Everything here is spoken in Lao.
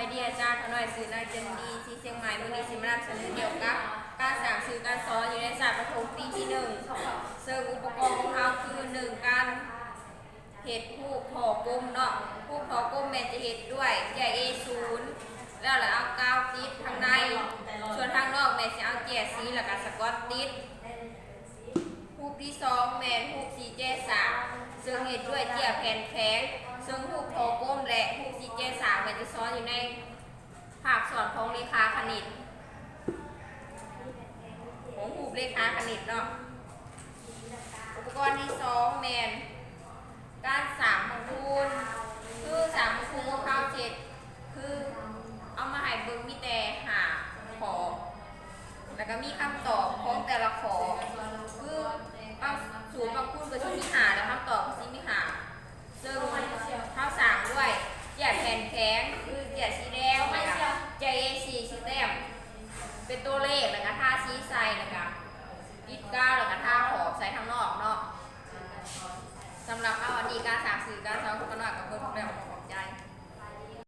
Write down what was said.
ສະບາຍດີອາຈານ, ຂ້ານ້ອຍຊື່ນາງຈັນດີ ສີຊຽງໃໝ່. ມື້ນີ້ຊິມານຳສະເໜີກ່ຽວກັບການສ້າງສື່ການສອນຢູ່ໃນຊັ້ນປະຖົມປີທີໜຶ່ງ ເຊິ່ງອຸປະກອນຂອງເຮົາຄື ໜຶ່ງ ການເຮັດຮູບທໍ່ກົມເນາະ. ຮູບທໍ່ກົມແມ່ນຈະເຮັດດ້ວຍເຈ້ຍເອສູນ ແລ້ວລະເອົາກາວຕິດທາງໃນ, ສ່ວນທາງນອກແມ່ນຊິເອົາເຈ້ຍສີ ແລ້ວກະສະກອດຕິດ. ຮູບທີສອງແມ່ນຮູບສີເຈ້ຍສາກ ເຊິ່ງເຮັດດ້ວຍເຈ້ຍແຜ່ນແຂງ. ເຊິ່ງຮູບທໍ່ກົມ ແລະ ຮູບສີເຈ້ຍສາກແມ່ນຈະສອນຢູ່ໃນພາກສອນຂອງເລຂາຄະນິດ, ຂອງຮູບເລຂາຄະນິດເນາະ. ອຸປະກອນທີສອງແມ່ນການສ້າງບັງຄູນ, ຄືສ້າງບັງຄູນຂອງເຮົາເຮັດ ຄືເອົາມາໃຫ້ເບິ່ງມີແຕ່ຫ້າຂໍ້ ແລ້ວກະມີຄຳຕອບຂອງແຕ່ລະຂໍ້. ຄືເຮົາ ສູດບັງຄູນກໍຊິມີຫ້າ ແລະ ຄຳຕອບກໍຊິມີຫ້າ. ເຊິ່ງເຮົາສ້າງດ້ວຍເຈ້ຍແຜ່ນແຂງ ຄືເຈ້ຍສີແດງ ແລະກະເຈ້ຍເອສີ່ ສີແຕ້ມເປັນຕົວເລກ ແລ້ວກະທາສີໃສ່ ແລ້ວກະຕິດກາວ ແລ້ວກະທາຂອບໃສ່ທາງນອກເນາະ. ສຳລັບເຮົາອັນນີ້ ການສ້າງສື່ການສອນຂອງຂ້ານ້ອຍກໍເບິດແລ້ວ. ຂອບໃຈ.